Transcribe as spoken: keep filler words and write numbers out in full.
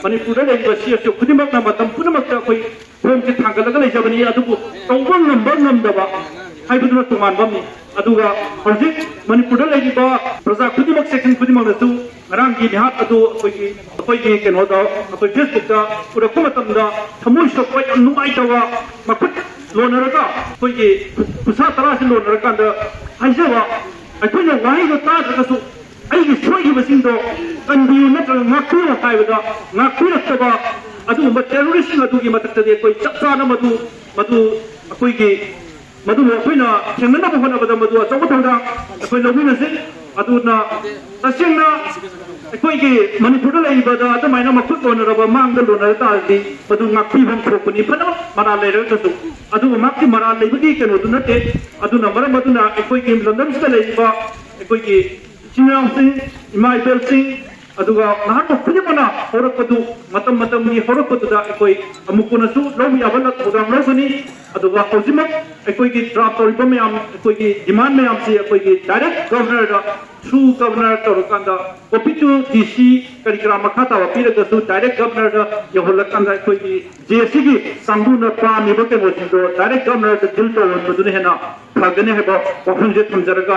ꯃꯅꯤꯄꯨꯔꯗ ꯂꯩꯔꯤꯕ C S ꯑꯣ ꯈꯨꯗꯤꯡꯃꯛꯅ ꯃꯇꯝ ꯄꯨꯝꯅꯃꯛꯇ ꯑꯩꯈꯣꯏ ꯐꯣꯝꯁꯦ ꯊꯥꯡꯒꯠꯂꯒ ꯂꯩꯖꯕꯅꯤ, ꯑꯗꯨꯕꯨ ꯇꯧꯕ ꯉꯝꯕ ꯉꯝꯗꯕ ꯍꯥꯏꯕꯗꯨꯅ ꯇꯣꯉꯥꯟꯕ ꯑꯃꯅꯤ꯫ ꯑꯗꯨꯒ ꯍꯧꯖꯤꯛ ꯃꯅꯤꯄꯨꯔꯗ ꯂꯩꯔꯤꯕ ꯄ꯭ꯔꯖꯥ ꯈꯨꯗꯤꯡꯃꯛ, ꯁꯦꯛꯁꯟ ꯈꯨꯗꯤꯡꯃꯛꯅꯁꯨ ꯉꯔꯥꯡꯒꯤ ꯃꯤꯍꯥꯠ ꯑꯗꯨ ꯑꯩꯈꯣꯏꯒꯤ, ꯑꯩꯈꯣꯏꯒꯤ ꯀꯩꯅꯣꯗ, ꯑꯩꯈꯣꯏ ꯐꯦꯁꯕꯨꯛꯇ ꯎꯔꯛꯄ ꯃꯇꯝꯗ ꯊꯃꯣꯏ ꯁꯣꯛꯄ, ꯌꯥꯝ ꯅꯨꯡꯉꯥꯏꯇꯕ, ꯃꯈꯨꯠ ꯂꯣꯟꯅꯔꯒ ꯑꯩꯈꯣꯏꯒꯤ ꯈꯨꯠꯁꯥ ꯇꯔꯥꯁꯤ ꯂꯣꯟꯅꯔꯀꯥꯟꯗ ꯍꯥꯏꯖꯕ, ꯑꯩꯈꯣꯏꯅ ꯋꯥꯍꯩꯗꯣ ꯇꯥꯗ꯭ꯔꯒꯁꯨ ꯑꯩꯒꯤ ꯁꯣꯏꯈꯤꯕꯁꯤꯡꯗꯣ ꯀꯟꯕꯤꯌꯨ ꯅꯠꯇ꯭ꯔꯒ ꯉꯥꯛꯄꯤꯌꯨ ꯍꯥꯏꯕꯗ ꯉꯥꯛꯄꯤꯔꯛꯇꯕ ꯑꯗꯨꯒꯨꯝꯕ ꯇꯦꯔꯣꯔꯤꯁꯁꯤꯡ ꯑꯗꯨꯒꯤ ꯃꯊꯛꯇꯗꯤ ꯑꯩꯈꯣꯏ ꯆꯞ ꯆꯥꯅ ꯃꯗꯨ, ꯃꯗꯨ ꯑꯩꯈꯣꯏꯒꯤ, ꯃꯗꯨꯕꯨ ꯑꯩꯈꯣꯏꯅ ꯊꯦꯡꯅꯅꯕ ꯍꯣꯠꯅꯕꯗ ꯃꯗꯨ ꯑꯆꯧꯕ ꯊꯧꯗꯥꯡ ꯑꯩꯈꯣꯏ ꯂꯧꯃꯤꯟꯅꯁꯤ꯫ ꯑꯗꯨꯅ ꯇꯁꯦꯡꯅ ꯑꯩꯈꯣꯏꯒꯤ ꯃꯅꯤꯄꯨꯔꯗ ꯂꯩꯔꯤꯕꯗ ꯑꯗꯨꯃꯥꯏꯅ ꯃꯈꯨꯠ ꯂꯣꯟꯅꯔꯕ, ꯃꯥꯡꯗ ꯂꯣꯟꯅꯔ ꯇꯥꯔꯗꯤ ꯃꯗꯨ ꯉꯥꯛꯄꯤꯐꯝ ꯊꯣꯛꯄꯅꯤ, ꯐꯅ ꯃꯔꯥꯜ ꯂꯩꯔꯒꯁꯨ꯫ ꯑꯗꯨꯕꯨ ꯃꯍꯥꯛꯀꯤ ꯃꯔꯥꯜ ꯂꯩꯕꯒꯤ ꯀꯩꯅꯣꯗꯨ ꯅꯠꯇꯦ꯫ ꯑꯗꯨꯅ ꯃꯔꯝ ꯑꯗꯨꯅ ꯑꯩꯈꯣꯏꯒꯤ ꯂꯝꯗꯝꯁꯤꯗ ꯂꯩꯔꯤꯕ ꯑꯩꯈꯣꯏꯒꯤ ꯏꯆꯤꯟ ꯏꯅꯥꯎꯁꯤꯡ, ꯏꯃꯥ ꯏꯕꯦꯜꯁꯤꯡ, ꯑꯗꯨꯒ ꯅꯍꯥꯔꯣꯜ ꯈꯨꯗꯤꯡꯃꯛꯅ ꯍꯧꯔꯛꯄꯗꯨ, ꯃꯇꯝ ꯃꯇꯝꯒꯤ ꯍꯧꯔꯛꯄꯗꯨꯗ ꯑꯩꯈꯣꯏ ꯑꯃꯨꯛ ꯀꯣꯟꯅꯁꯨ ꯂꯧꯕ ꯌꯥꯕ ꯂ-, ꯊꯧꯗꯥꯡ ꯂꯧꯒꯅꯤ꯫ ꯑꯗꯨꯒ ꯍꯧꯖꯤꯛꯃꯛ ꯑꯩꯈꯣꯏꯒꯤ ꯗ꯭ꯔꯥꯐ ꯇꯧꯔꯤꯕ ꯃꯌꯥꯝ, ꯑꯩꯈꯣꯏꯒꯤ ꯗꯤꯃꯥꯟ ꯃꯌꯥꯝꯁꯤ ꯑꯩꯈꯣꯏꯒꯤ ꯗꯥꯏꯔꯦꯛ ꯒꯚꯔꯅꯔꯗ, ꯊ꯭ꯔꯨ ꯒꯚꯔꯅꯔ ꯇꯧꯔꯀꯥꯟꯗ, ꯀꯣꯄꯤ ꯇꯨ ꯗꯤ ꯁꯤ ꯀꯔꯤ ꯀꯔꯥ ꯃꯈꯥ ꯇꯥꯕ ꯄꯤꯔꯒꯁꯨ ꯗꯥꯏꯔꯦꯛ ꯒꯚꯔꯅꯔꯗ ꯌꯧꯍꯜꯂꯀꯥꯟꯗ ꯑꯩꯈꯣꯏꯒꯤ ꯖꯦ ꯑꯦ ꯁꯤꯒꯤ ꯀꯥꯡꯕꯨꯅ ꯄꯥꯝꯃꯤꯕ ꯀꯩꯅꯣꯁꯤꯡꯗꯣ ꯗꯥꯏꯔꯦꯛ ꯒꯚꯔꯅꯔꯗ ꯗꯤꯜ ꯇꯧꯍꯟꯕꯗꯨꯅ ꯍꯦꯟꯅ ꯐꯒꯅꯤ ꯍꯥꯏꯕ ꯋꯥꯐꯝꯁꯦ ꯊꯝꯖꯔꯒ,